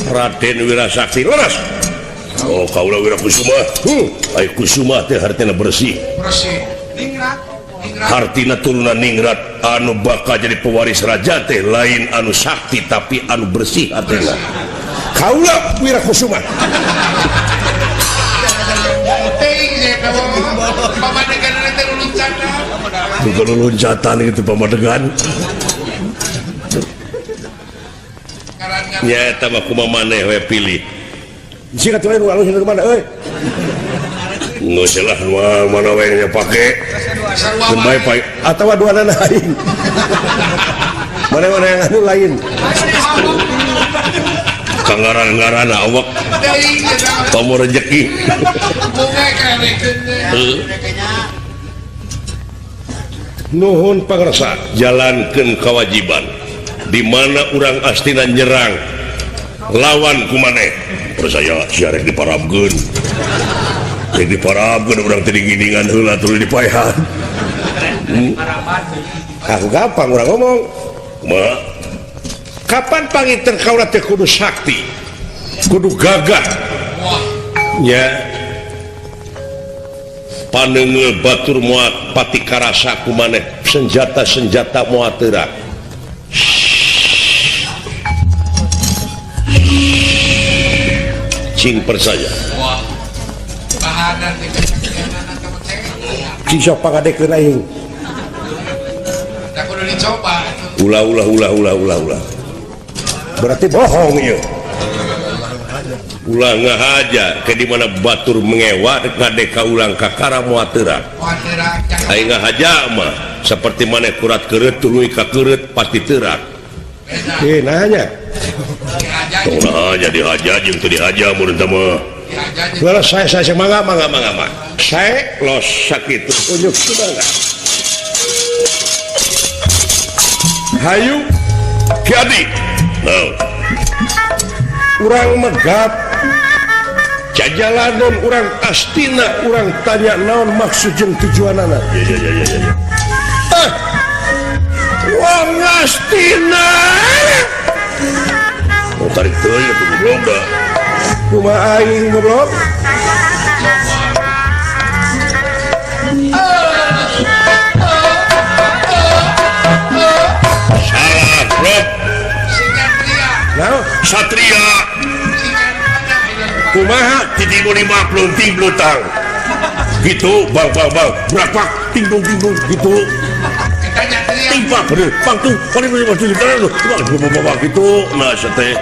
Raden Wirasakti leres. Oh kaula Wirakusuma. Ai Kusuma teh hartina bersih. Bersih. Ningrat. Hartina turunan ningrat anu bakal jadi pewaris raja teh lain anu sakti tapi anu bersih hatina. Kaula Wirakusuma. Bukan loncatan itu pamadegan. Ya eta mah kumaha maneh we pilih. Jika tuh nu alus nu mana euy. Geus lah nu mana we nya pake. Bae pae atawa duanana aing. Mana-mana yang anu lain. Kangaran-ngaran awak. Tomo rejeki. Nuhun pangersa jalankeun kewajiban. Di mana urang astina nyerang lawan kumaneh percaya sia rek diparabkeun. Rek diparabkeun urang teh diginingan heula tuluy dipaehan. Aku gampang urang ngomong. Kumaha? Kapan panginten kaula teh kudu sakti, kudu gagah. Nya panengeul batur moal pati karasa kumaneh senjata-senjata moal teurak. Cing percaya. Cing sok pangadekeun aing. Da kudu dicoba. Ulah ulah ulah ulah ulah ulah. Berarti bohong ieu. Ulah ngahaja ke di mana batur mengewa rek ngadeka ulang ka kara moal teurak. Aing ngahaja mah seperti maneh kurat keureut tuluy ka keureut pasti teurak. Eh nanya. Tong jadi haja jeung teu dihaja mun teh mah. Lah saya mangga mangga mangga mah. Saya los sakitu unjuk mangga. Hayu Ki Adi. Naon? Urang megat jajalanan urang astina urang tanya naon maksud jeung tujuanana. Ya ya ya ya. Ah. Wong astina. Oh, tarik teuing atuh goblok da. Kumaha aing goblok? Salah, goblok. Naon? Satria. Kumaha titimu 50 ting blutang. Gitu, bang bang bang, berapak ting dong ting dong gitu. Timpak bener, pang tuh, paling gitu, nah sete.